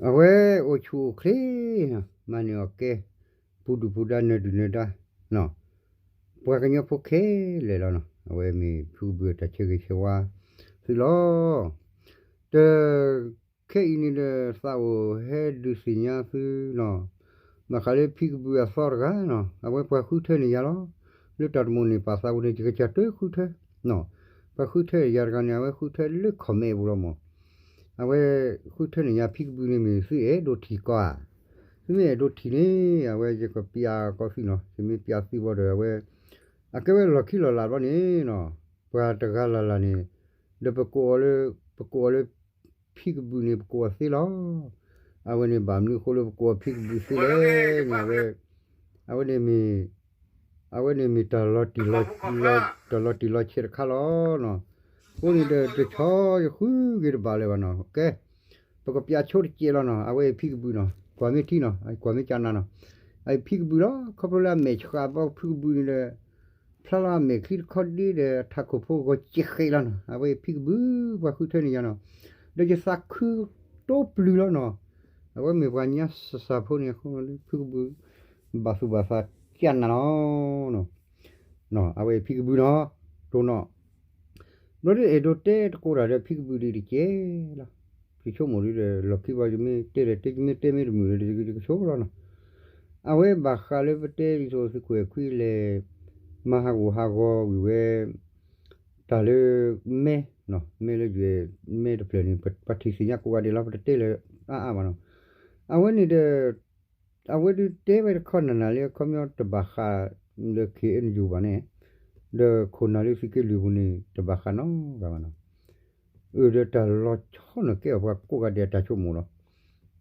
အဝဲအိၣ်ဆူၣ်အိၣ်ချ့, မၤန့ၢ်အီၣ်ကဲ, ပူၤဒုၣ်ပူၤဒါ နၢၤဒုၣ်နၢၤဒါ, ပှၤကညီဖိခဲလၢာ်လီၤနီၤ. အဝဲမ့ၢ်ဖုကဘုးအတၢ်ဆၢဂ့ၤဆၢဝါသုလီၤ. တ ခဲအံၤန့ၣ်ဒီး သးအိၣ်ဟဲဒုးသ့ၣ်ညါသုနီၤ, ဘၣ်ဃးလၢဖံကဘုးအသီတဂၤနီၤ, အဝဲပှၤဃုထၢန့ၢ်ယၤလီၤ. လၢတၢ်တမိၣ်န့ၣ် ပာ်သးဝဲန့ၣ် ယကစၢ်တဃုထၢ, ပှၤဃုထၢယၤတဂၤန့ၣ် အဝဲဃုထၢလၢ comment ပူၤလီၤမး. အဝဲဃုထၢန့ၢ်ယၤဖံကဘုးန့ၣ်မ့ၢ်သုအဲၣ်ဒိးထံၣ်ကီဧါ, သုမ့ၢ်အဲၣ်ဒိးထံၣ်န့ၣ် အဝဲယကပျးကီသုနီၤ, ယမ့ၢ်ပျးသုဘၣ်ဒီး အဝဲ အကဲဝဲလီၢ်ခံလီၢ်လာ်ဘျီန့ၣ်နီၤ, ပှၤတဂၤလၢ်လၢ်န့ၣ်, ဒီးပကိးအီၤလၢ, ပကိးအီၤလၢ ဖံကဘုးန့ၣ် ပကိးအီၤသ့လီၤ. အဝဲန့ၣ်ဘၣ်မနုၤအဃိလၢပကိးအီၤဖံကဘုးသ့လဲၣ်န့ၣ် အဝဲ, အဝဲန့ၣ်မ့ၢ်, အဝဲန့ၣ်မ့ၢ်တၢ်လီၤတံၢ်လီၤဆဲးတခါလီၤနီၤ. အဃိန့ၣ်ဒီး တဆီယဃုဂ့ၤတဘၣ်လၢၤဘၣ်နီၤ. ကဲ, ပကပျးဆိတစဲးလီၤနီၤ. အဝဲအံၤဖံကဘုးနီၤ, ကွၢ်မ့ၢ်ထံနီၤ, ကွၢ်မ့ၢ်ကနၤနီၤ. အအံၤဖံကဘုးလီၤ, ခီဖျိလၢအမဲာ်ဆှးဘၣ်ဖံကဘုးန့ၣ်ဒီး ဖျါလီၤအမဲာ်ချံတခီဒ့ဒီး ထးခိၣ်ဖိဂီၤစဲးဃဲးလီၤနီၤ. အဝဲအံၤဖံကဘုး ပှၤဃုထၢန့ၢ်ယၤနီၤ, ဒီးယသးခုတိပျုၤလီၤနီၤ. အဝဲမ့ၢ်ပှၤညါစၢ်ဖိန့ၣ်အဃိ ဖံကဘုး ဘၣ်သူၣ်ဘၣ်သးကနၤလီၤ. အဝဲအံၤဖံကဘုးနီၤ, တိၢ်နီၣ် ဘျီဒ်အဲၣ်ဒိးတဲတကိးတၢ်ဒီးဖံကဘုးဒံးတကဲလီၤ. ယဆိကမိၣ်ဒ်ဒီး လီၢ်ခံဘၣ်ယမ့ၢ်တဲဒီး ယမ့ၢ်တဲမ့ၢ်တမုာ်ဒီး ယကဆိလီၤနီၤ. အဝဲဘၣ်ဃးလၢပတဲဒ်သိးသုးခိၣ်အဲၣ်ခွံလဲၣ်, မၤဟးဂူာ်ဟးဂီၤဝံၤဝဲ တၢ်လၢ မဲ, မဲလၢယွဲၢ်, မဲတဖျၢၣ်န့ၣ် ပှၤထံၣ်သ့ၣ်ညါကိးဂၤဒဲးလီၤ, ပတတဲလၢၤအါအါဘၣ်နီၤ. အဝဲန့ၣ်ဒီး အဝဲဒုးတဲဝဲတခီနၤနၤလၢအခီပညီတဘၣ်ဃးလၢ KNU ဘၣ်န့ၣ်, ဒီးခိၣ်နၢ်လၢသုးက့လွံၢ်ပူၤန့ၣ် တဘၣ်ဃးနီတဂၤဘၣ်နီၤ. အၢ ဒီးတၢ်လီၤဆီန့ၣ်ကဲအီၤပှၤကိးဂၤဒဲးအတၢ်ဆိကမိၣ်လီၤ.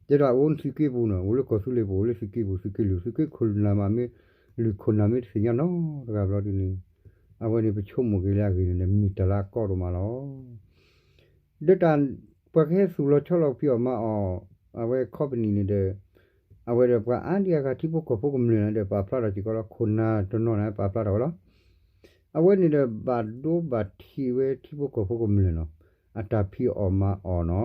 တဲဒၣ်အိၣ်သုးက့ပူၤနီၤ, အိၣ်လၢကီၢ်သူလ့ၤပူၤ, အိၣ်လၢသုးက့ပူၤ, သုးက့လွံၢ်, သုးက့ခိၣ်နၢ်မးမ့ၢ်, လွံၢ်ခိၣ်နၢ်မ့ၢ်တသ့ၣ်ညါနီတဂၤဘျီဒ်န့ၣ်, အဝဲန့ၣ်ပဆိကမိၣ်က့ၤလၢအဂ့ၢ်န့ၣ်ဒီး မ့ၢ်တၢ်လၢအကီဒိၣ်မးလီၤ. ဒီးတၢ် ပှၤကဟဲသူၣ်လီၤဆီလီၤဖံးအီၣ်မၤအီၣ် အဝဲ company န့ၣ်ဒီး အဝဲဒီးပှၤအါဒံအါဂၤထံဖိကီၢ်ဖိကမျၢၢ်န့ၣ်ဒီး ပာ်ဖျါထီၣ်စ့ၢ်ကီးလီၤ. ခိၣ်နၢ်တနီၤန့ၣ် ပာ်ဖျါထီၣ်ဝဲလီၤ. အဝဲန့ၣ်ဒီးဘၣ်ဒိဘၣ်ထံးဝဲထံဖိကီၢ်ဖိကမျၢၢ်နီၤ, အတၢ်ဖံးအီၣ်မၤအီၣ်နီ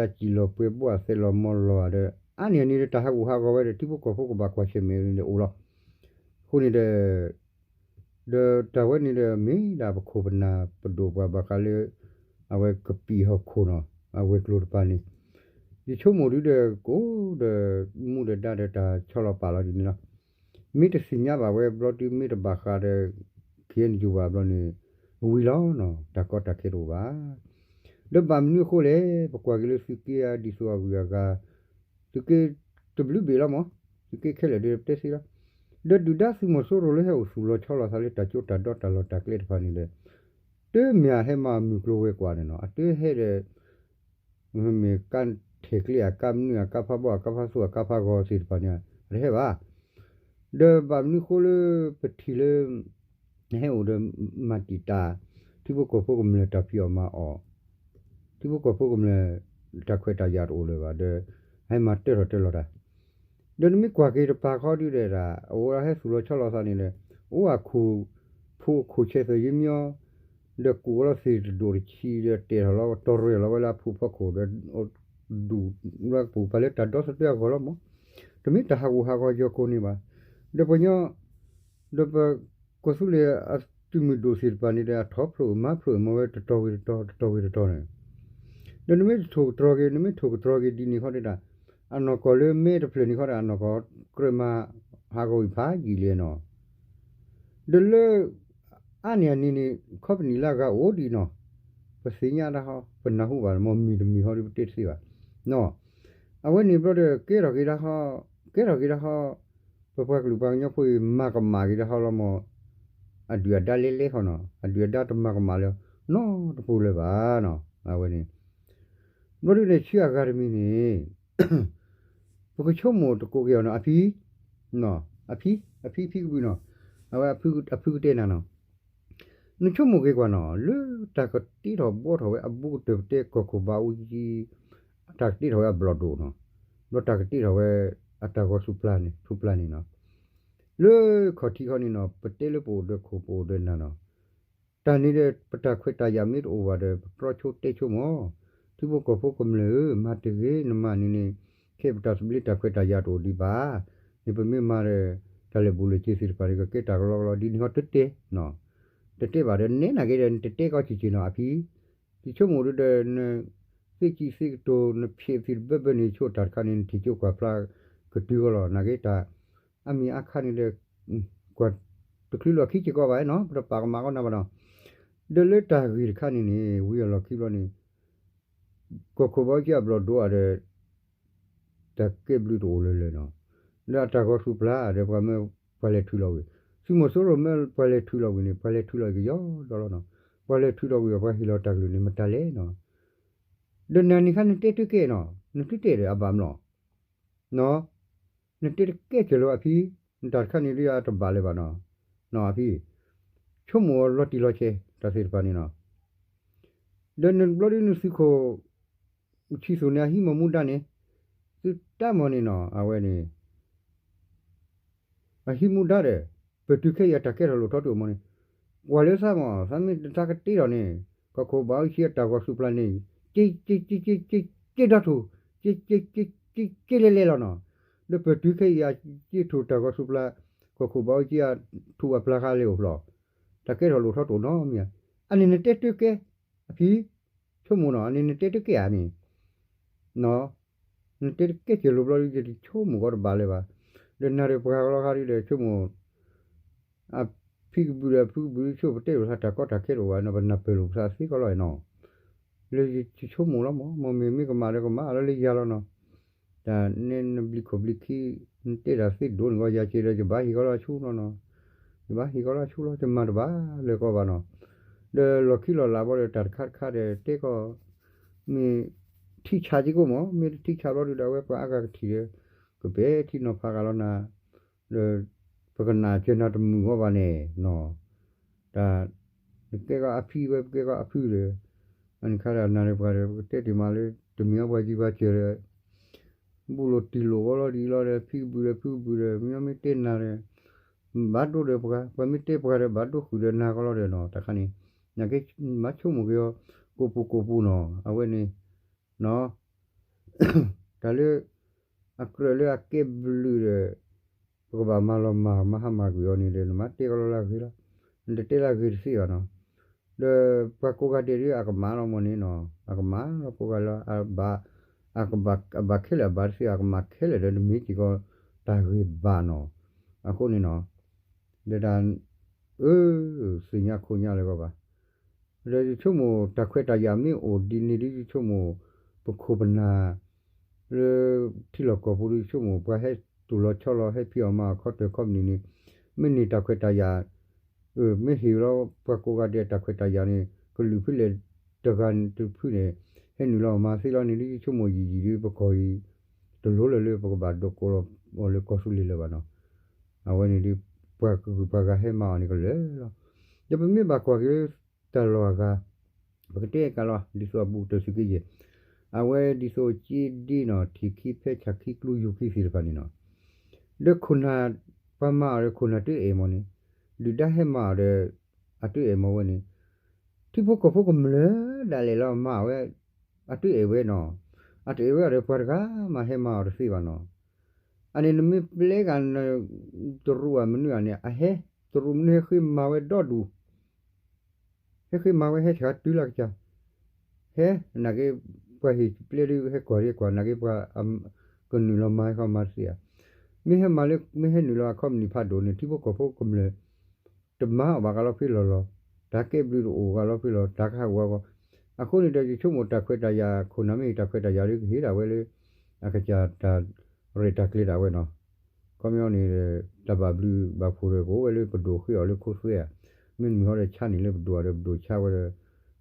ၤ, ဒီးအစံၣ်လီၤပှဲၤဘိအသဲလီၤမီလီၤဒီး အါန့ၢ်အန့ၣ်ဒီးတၢ်ဟးဂူာ်ဟးဂီၤဝဲဒီး ထံဖိကီၢ်ဖိကဘၣ်ကွၢ်ဆၢၣ်မဲာ်န့ၣ်ဒီးအိၣ်လီၤ. အဃိန့ၣ်ဒီး ဒီးတၢ်ဝဲန့ၣ်ဒီးမ့ၢ်ဒၣ်ပခိၣ်ပနၢ်ပဒိၣ်ပှၤဘၣ်ဃးလၢ အဝဲကပံာ်ဟီၣ်ခိၣ်နီၤ, အဝဲၤကျိၤတပၤန့ၣ်, ယဆိကမိၣ်ဒုဒီးကအိၣ်ဒီး မူဒီးဒါဒီးတၢ်ဆီလီၤပာ်လီၤဒ်န့ၣ်လီၤ. မ့ၢ်တသ့ၣ်ညါဘၣ်ဝဲဘျီဒု မ့ၢ်တဘၣ်ဃးဒီး KNU ဘၣ်ဘျီန့ၣ် ဝံၤလီၤနီၤ, တၢ်ကီတၢ်ခဲတအိၣ်ဘၣ်. ဒီးဘၣ်မနုၤအဃိလဲၣ်, ပကွၢ်က့ၤလၢသုးက့အဒ်သိးအဂုၤအဂၤ, သုးက့တဘျုးဘ့ၣ်လီၤမး, သုးက့ခဲလၢာ်ဒီးပတဲသ့လီၤ. ဒီးဒုၣ်ဒါသုးမီၤစိရိၤလၢဟဲအိၣ်သူၣ်လီၤဆီလီၤသးလၢတၢ်ကၠိတၢ်ဒီတၢ်လီၢ်တၢ်ကျဲတဖၣ်န့ၣ်ဒီး တမ့ၢ်အဟဲမၤမုၢ်ကျိၤဝဲၤကွာ်န့ၣ်နီၤ, အတဟဲဒီး မ့ၢ်ကါထဲၣ်ကျဲအကါမနုၤအကါဖးဘီၣ်အကါဖးသိၣ်အကါဖးဂီၤသ့ၣ်တဖၣ်န့ၣ် အတဟဲဘၣ်. ဒီးဘၣ်မနုၤဃိလၢပထံၣ်လၢ ဟဲအိၣ်ဒီးမၤတံာ်တာ် ထံဖိကီၢ်ဖိကမျၢၢ်တၢ်ဖံးအီၣ်မၤအီၣ်, ထံဖိကီၢ်ဖိကမျၢၢ်တၢ်ခွဲးတၢ်ယာ်တအိၣ်လၢၤဘၣ်, ဒီးဟဲမၤတၢထီၣ်တၢလီၤတၢ် ဒီးနမ့ၢ်ကွၢ်က့ၤတပၤဃီဒုဒီးဒၣ် အဝဲဒၣ်ဟဲသူၣ်လီၤဆီလီၤသးန့ၣ်ဒီး အိၣ်အခိၣ်ဖိအခိၣ်ဆဲးသၢယ့မီ ဒီးကူၣ်ဝဲလီၤသ့ၣ်တဒိၣ်တဆံးဒီးတဲထီၣ်လီၤ တီၢ်ရဲၣ်လီၤဝဲလၢအဖိဖီခိၣ်ဒီး ဒူၣ်လၢကပူၤဖးလၢတၢ်ဒီသဒၢအဂီၢ်လီၤမး. တမ့ၢ်တၢ်ဟးဂူာ်ဟးဂီၤယီၤကိာ်န့ၣ်ဘၣ်. ဒီးပှၤညီ ဒီးပကီၢ်သူလ့ၤအသုးမုၢ်ဒိၣ်သ့ၣ်တဖၣ်န့ၣ်ဒီး အထီၣ်ဖျိးမၤဖျိးမၤဝဲတတီၤဝံၤတတီၤ တတီၤဝံၤတတီၤန့ၣ် ဒီးနမ့ၢ်ထိၣ်ကတြီၤက့ၤ နမ့ၢ်ထိၣ်ကတြီၤက့ၤဒ်န့ၣ်ဃီဒၣ် အနီၢ်ကီၢ်လၢမဲတဖျၢၣ်န့ၣ်ဃီဒီး အနီၢ်ကီၢ်ကြၢးမၤဟးဂီၤဝံၤဖးယံာ်လံနီၤ. ဒီးလၢ အါန့ၢ်အန့ၣ်န့ၣ် company လၢအဂၤအိၣ်ဒံးနီၤ. ပသ့ၣ်ညါဒၣ်ဟီ ပနၢ်ဟူဘၣ် မ့ၢ်မံၤတမံၤဟီဒီးပတဲတသ့ဘၣ်. အဝဲန့ၣ်ဘျီဒီး ကဲထီၣ်က့ၤဒၣ်ဟီ ကဲထီၣ်က့ၤဒၣ်ဟီ ပပှၤကလုာ်ပှၤကညီဖိအံၤ မၤကမၣ်က့ၤဒၣ်ဟီလီၤမး အဒုၣ်အဒါလဲလဲဃီနီၤ. အဒုၣ်အဒါတမၤကမၣ်လၢ နီတပူၤလၢၤဘၣ်နီၤ. အဝဲန့ၣ် ဘျီဒုန့ၣ်ဆံးအဂၤတမံၤန့ၣ် ပကဆိကမိၣ်တကိးက့ၤအီၤနီၤ အဖံ အဖံ အဖံဖံကဘုးနီၤ အဝဲအဖုကတဲနၤနီၤ နဆိကမိၣ်က့ၤကွၢ်နီၤ လၢတၢ်ကတ့ထီၣ်ဘှီထီၣ်ဝဲအဘူးကတၢၢ်ပတဲကီၢ်ခိၣ်ဘးအူကၠံ တၢ်ကတ့ထီၣ်ဝဲအဘျီၣ်ဒိၣ်နီၤ ဒီးတၢ်ကတ့ထီၣ်ဝဲအတၢ်ဂီၤဆူၣ်ပျၢ်န့ၣ် ဆူၣ်ပျၢ်န့ၣ်နီၤ လၢခီၣ်ထံးခီန့ၣ်နီၤ ပတဲလၢပအိၣ်ဒီးခိၣ်ပအိၣ်ဒီးနၢ်နီၤ တၢ်န့ၣ်ဒီး ပတၢ်ခွဲးတၢ်ယာ်မ့ၢ်တအိၣ်ဘၣ်ဒီး ပတြီဆိတဲဆိမး ထံဖိကီၢ်ဖိကမျၢၢ်ဧၢ မၤတဂ့ၤ နမၤန့ၣ်န့ၣ် ခဲအံၤပတၢ်သဘျ့တၢ်ခွဲးတၢ်ယာ်တအိၣ်ဒံးဘၣ်, န့ၣ်ပမ့ၢ်မၤဒီး တၢ်လဲၤဘူးလဲၤက့ၤသ့ၣ်တဖၣ်န့ၣ် ကကဲတၢ်ကလီကလီ ဒ်န့ၣ်ဟီတတဲနီၤ, တတဲဘၣ်ဒီး နဲနာ်က့ဒီး နတတဲကီးဆံးဆံးနီၤ အဖံ, ယဆိကမိၣ်ဒီး န သ့ၣ်ကံၣ်သ့ၣ်ကတိၤ နဖျဲးသ့ၣ်တဘၢဘၢန့ၣ် ဆိတၢ်တခါန့ၣ် နထံၣ်ကၠိကွၢ်ဖျါကတုၤဃီလီၤ. နာ်က့တၢ် အါမံၤအါခါန့ၣ်ဒီး ကွၢ်တချုးလီၤခံစ့ၢ်ကီးဘၣ်နီၤ, ပတပာ်ကမၣ်ကီးနၤဘၣ်နီၤ. ဒီးလၢတၢ်ဂ့ၢ်တခါန့ၣ်န့ၣ် ဝံၤအလီၢ်ခံဘျီန့ၣ် ကီၢ်ခိၣ်ဘးအူကၠံအဘျီၣ်ဒိအီၤဒီး တၢ်ကဲဘျုးတအိၣ်လၢၤလၢၤနီၤ, ဒီးအတၢ်ဂီၤဆူၣ်ပျၢ်ဒီး ပှၤမၢပှၤလဲၤထုးလီၤဝံၤ, သုးမီၤစိရိၤမၢပှၤလဲၤထုးလီၤဝံၤန့ၣ် ပှၤလဲၤထုးလီၤကယီဒီလီၤနီၤ, ပှၤလဲၤထုးလီၤဝံၤ ပှၤဟ့ၣ်လီၤတၢ်ကလုၢ်န့ၣ် မတၤလဲၣ်နီၤ, ဒီးနၤန့ၣ်ခါနတဲတကဲနီၤ, နတတဲဒီးအဘၣ်မနီၤ နီၤ, နတဲတကဲကၢၤလီၤအဖံ, နတၢ်တခါန့ၣ်ဒ်အတဘၣ်လၢၤဘၣ်နီၤ, နီၤအဖံ, ဆိကမိၣ်အီၤလီၤတံၢ်လီၤဆဲး တၢ်သ့ၣ်တဖၣ်န့ၣ်နီၤ, ဒီးနဘျီဒ်နသုးခိၣ် ဆံသူၣ်န့ၣ် အဟံးမၤမူဒါန့ၣ်, သုတၢ်မၤန့ၣ်နီၤ အဝဲန့ၣ် အဟံးမူဒါဒီး ပတုၤခဲအံၤအတၢ်ကဲထီၣ်လိၣ်ထီတအိၣ်မးန့ၣ်, ကွၢ်လၢသးမး သးမ့ၢ်တသးကတ့ထီၣ်န့ၣ် ကီၢ်ခိၣ်ဘးအူကၠံအတၢ်ဂီၤဆူၣ်ပျၢ်န့ၣ် က့ က့ က့ က့ က့ က့ဒီထူၣ် က့ က့ က့ က့ က့လဲၤလဲၤလီၤနီၤ, ဒီးပတုၤခဲအံၤအက့ထူၣ်တၢ်ဂီၤဆူၣ်ပျၢ် ကီၢ်ခိၣ်ဘးအူကၠံအထူၣ်အပျၢ်ဃါလဲၤအိၣ်ဖျီၣ်, တၢ်ကဲထီၣ်လိၣ်ထီတအိၣ်နီတမံၤဧါ, အန့ၣ်နတဲတကဲ အဖံ, ဆိကမိၣ်နီၤ အန့ၣ်နတဲတကဲဧါန့ၣ် နတဲတကဲကဲၤလိာ်ဘျီဒ်ယဆိကမိၣ်ကီးတဘၣ်လၢၤဘၣ်, ဒီးနၤဒီးပှၤကလီၤဃါဒ်ဒီးဆိကမိၣ်, အဖံကဘုးဒီးအဖုကဘုးဒ်ဆိကမိၣ်ပတဲလိာ်သးတၢ်ကီတၢ်ခဲတအိၣ်ဘၣ်နီၤ, ပနၢ်ပၢၢ်လိာ်ပသးသ့ကီးလီၤနီၤ, လၢယဆိကမိၣ်လီၤမး, မ့မ့ၢ်ကမၣ်ဒီးကမၣ်လီၤလၢယၤလီၤနီၤ, တၢ်နဘျံးခိၣ်ဘျံးခံ နတဲတၢ်သ့ဒိၣ်န့ၣ်ကီး ယၤစ့ဒီးယဘၣ်ဟ့ၣ်ကီးလၢအဆူနီၤနီၤ, ယဘၣ်ဟ့ၣ်ကီးလၢအဆူလီၤ ယမၤတဘၣ်လၢၤကီးဘၣ်နီၤ, ဒီးလီၢ်ခံလီၢ်လးဘီဒီးတၢ်တခါတခါဒီးတဲကီး မ့ၢ်ထံဆးက့ကိၣ်မး မ့ၢ်တထံဆးဘျီဒုးဒီး အဝဲပှၤအါဂၤကထံၣ်ဒီး ကပဲာ်ထံနီၤဖးဂၤလီၤနၤ, ဒီးပကနၣ်စၢၤနၤတမုာ်ဂီၢ်ဘၣ်န့ၣ်နီၤ, တၢ် နကဲကီးအဖံဝဲပကဲကီးအဖုဒီး, အန့ၣ်ခါဒီးနၤဒီးပှၤဒီး ပကတဲတ့ၢ်မးလၢ တမ့ၢ်အီပှၤယံၤပှၤစၢၤဒီး ဘူးလိာ်တံၢ်လိာ်ဝဲလီၤဒ်အံၤလီၤဒီး ဖံကဘုးဒီးဖုကဘုးဒီး မ့မ့ၢ်တဲနၤဒီး ဘၣ်ဒိဒီးပှၤ ပှၤမ့ၢ်တဲပှၤဒီး ဘၣ်ဒိဃုာ်ဒီးနၤကီးလီၤဒီးနီၤ တၢ်ခါန့ၣ် နက့မၤဆိကမိၣ်က့ၤအီၤ ကိးပူၤကိးပူၤနီၤ အဝဲန့ၣ် နီၤ တၢ်လၢ အကြၢးလၢအကဲဘျုးဒီး ပကဘၣ်မၤလီၤမၢ်မၤဟါမၢ်ကွံာ်အီၤန့ၣ်ဒီး နမၤတဲကီးလီၤလၢအဂ့ၤလီၤ. နတတဲလၢအဂ့ၤတသ့ဘၣ်နီၤ. ဒီးပှၤကိးဂၤဒဲးဒ်အကမၣ်လီၤမ့ၢ်န့ၣ်နီၤ အကမၣ်လီၤကိးဂၤလၢ အဘၣ် အကဘၣ်ခဲလၢာ်အဘၣ်တသ့ အကမၣ်ခဲလၢာ်ဒီး နမ့ၢ်စ့ၢ်ကီးတၢ်ဂ့ၤဘၣ်နီၤ. အဃိန့ၣ်နီၤ ဒီးတၢ် အၢ သ့ၣ်ညါခိၣ်ညါလၢၤကီးဘၣ်. ဒီးယဆိကမိၣ်တၢ်ခွဲးတၢ်ယာ်မ့ၢ်အိၣ်ဒ်န့ၣ်ဒ်ယဆိကမိၣ် ပခိၣ်ပနၢ် လၢ ထံလီၢ်ကီၢ်ပူၤဒ်ယဆိကမိၣ် ပှၤဟဲတူၢ်လီၤဆီလီၤ ဟဲဖံးအီၣ်မၤအီၣ်ခီတၢၢ်ခီပနံၣ်န့ၣ် မ့ၢ်န့ၢ်တၢ်ခွဲးတၢ်ယာ် မ့ၢ်ဟ့ၣ်လီၤပှၤကိးဂၤဒဲးတၢ်ခွဲးတၢ်ယာ်န့ၣ် ကလုာ်ဖဲလဲၣ်တဂၤတဖုန့ၣ် ဟဲနုာ်လီၤမၤသ့လီၤန့ၣ်ဒ်ယဆိကမိၣ်ယံာ်ယံာ်ဒ်ပကီၢ်အံၤ တလိၣ်လၢၤလၢပကဘၣ်ဒိးကိးလီၤအီၤလၢကီၢ်သူလ့ၤလၢၤဘၣ်နီၤ. အဝဲန့ၣ်ဒ် ပှၤကဂုၤပှၤဂၤဟဲမၤအီၤန့ၣ်ကလၢာ်လီၤ. ဒီးပမ့ၢ်ဘၣ်ကွၢ်က့ၤလၢတၢ်လီၢ်အဂၤ ပကတဲကလီၤ ဒ်သိးအဘူးကတၢၢ်သုးက့ယဲၢ် အဝဲဒ်သိးက့ဒ်နီၤ ထံၣ်ခံဖဲဆၣ်ခံကျိယိၤခံသ့ၣ်တဖၣ်န့ၣ်နီၤ ဒီးခိၣ်နၢ် ပှၤမၤအီၤဒီးခိၣ်နၢ်တအဲၣ်မ့ၢ်န့ၣ် ဒုၣ်ဒါဟဲမၤအီၤဒီး အတအဲၣ်မ့ၢ်ဝဲန့ၣ် ထံဖိကီၢ်ဖိကမျၢၢ်ဒၣ်လဲာ်လီၤမၤအီၤဝဲ အတအဲၣ်ဝဲနီၤ အတအဲၣ်ဝဲအီၤဒီးပှၤတဂၤမၤဟဲမၤအီၤတသ့ဘၣ်နီၤ အန့ၣ်နမ့ၢ်ပျဲဂၤ တရူးဘၣ်မနုၤဧါန့ၣ် အဟဲ တရူးမနုၤဟဲဃ့မၤဝဲဒီဒူၣ် ဟဲဃ့မၤဝဲဟဲဆှၤတုၤလၢကစၢ် ဟဲ နာ်က့ ပှၤဟ့ၣ်ပျဲဒုးဟဲကွၢ်ဒုးကွၢ် နာ်က့ပှၤ ကနုာ်လီၤမၤဟဲခီမၤတသ့ဧါ. မ့ၢ်ဟဲမၤလၢ မ့ၢ်ဟဲနုာ်လီၤအခီပနံၣ်ဖးဒိၣ်န့ၣ် ထံဖိကီၢ်ဖိကမျၢၢ် တမၤအီၤဘၣ်ကလီဖဲလီၤလီၤ. တၢ်ကဲဘျုးတအိၣ်ကလီဖဲလီၤ တၢ်ကဟးဂီၤဂီၤ. အဃိန့ၣ်ဒီးယဆိကမိၣ်တၢ်ခွဲးတၢ်ယာ် ခိၣ်နၢ်မ့ၢ်တၢ်ခွဲးတၢ်ယာ်ဒီးကဟ့ၣ်ဒၣ်ဝဲလၢ အကစၢ်တၢ်ရဲၣ်တၢ်ကျဲၤဒၣ်ဝဲနီၤ ခီပညီန့ၣ် တၢ်ဘၣ်ဘျုးဘၣ်ဖှိၣ်ဒီးကအိၣ်ဝဲလၢပဒိၣ်ဃ့အီၤလၢခိသွဲဧါ. မ့မ့ၢ်ဟီဒီးဆါန့ၣ်လၢပဒိၣ်ဒီးပဒိၣ်ဆါဝဲဒီး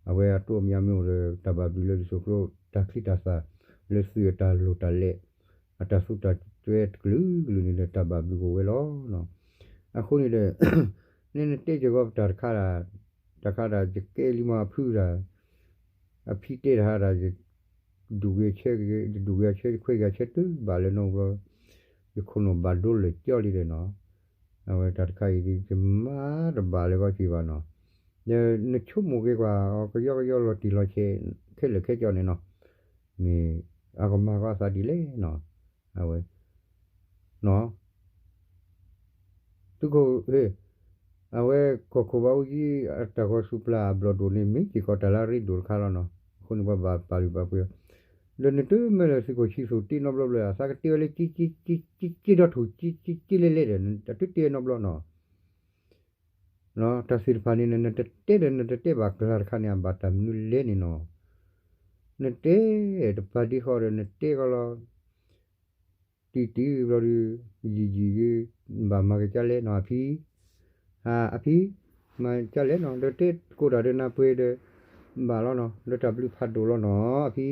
အဝဲအတိၢ်အမံၤမ့ၢ်အိၣ်ဒီး တၢ်ဘၣ်ဘျုးလၢဒ်သိးကျိ တၢ်ချံတၢ်သၣ် လၢသုးအတၢ်လိၢ်တၢ်လဲ အတၢ်သူတၢ်စွဲတကလုာ်ကလုာ်န့ၣ်ဒီး တၢ်ဘၣ်ဘျုးကအိၣ်ဝဲလီၤ. အဃိန့ၣ်ဒီး နနတဲကဂီၤပတၢ်တခါ တၢ်ခါတၢ်ယကဲလံမးအဖုတၢ် အဖံတဲတၢ်ဟးတၢ် ယဒူၣ်ဂ့ၤဆၢဂ့ၤ ယဒူၣ်ဂ့ၤဆၢ ယခွဲးဂ့ၤဆၢတုၤဘၣ်လၢနီတဘျီ ယခိၣ်နူာ်ဘၣ်ဒိလၢာ်ကၠီလံဒီးနီၤ အဝဲတၢ်တခါအံၤဒ်ယမၤတဘၣ်လၢၤဂီၢ်က့ၤဘၣ်နီၤ ဒီးနဆိကမိၣ်က့ၤကွၢ် အကယီကယီလီၤတံၢ်လီၤဆဲးခဲလၢာ်ခဲဆ့န့ၣ်နီၤ မ့ၢ်အကမၤကီအသးဒ်လဲၣ်နီၤ အဝဲ နီၤ သုးခိၣ် အဝဲကီၢ်ခိၣ်ဘၣ်အူကၠံ အတၢ်ဂီၤဆူၣ်ပျၢ်အဘျီၣ်ဒိၣ်န့ၣ် မ့ၢ်စ့ၢ်ကီးတၢ်လၢအရ့ဒိၣ်တခါလီၤနီၤ. အဃိန့ၣ် ပှၤဘၣ်ပာ်လုၢ်ပာ်ပှ့ၤအီၤ ဒီးနတမ့ၢ်လၢသုးခိၣ်ဆံသူၣ်တ့နီတဘျီဘျီ အသးကတ့ဝဲလၢ က့လဲလဲလဲဒီး အတတ့နီတဘျီနီၤ. တၢ်သ့ၣ်တဖၣ်န့ၣ် နတတဲဒီးနတတဲဘၣ်ကျါတခါန့ၣ် အဘၣ်တၢ်မနုၤလဲၣ်န့ၣ်နီၤ. နတဲတပာ်ဒံဃီဒီး နတဲဃီလီၤ တံၢ်တံၢ်ဘျီဒီး ယံာ်ယံာ်ဒီး ဘၣ်မၤက့ၤကၢ်လဲၣ်နီၤ အဖံ, အဖံ, မၤကၢ်လဲၣ်နီၤ ဒီးတဲကိးတၢ်ဒီးနၢ်ပှဲၤဒီး ဘၣ်လီၤနီၤ ဒီးတၢ်ဘျုးဖးဒိၣ်လီၤနီၤ အဖံ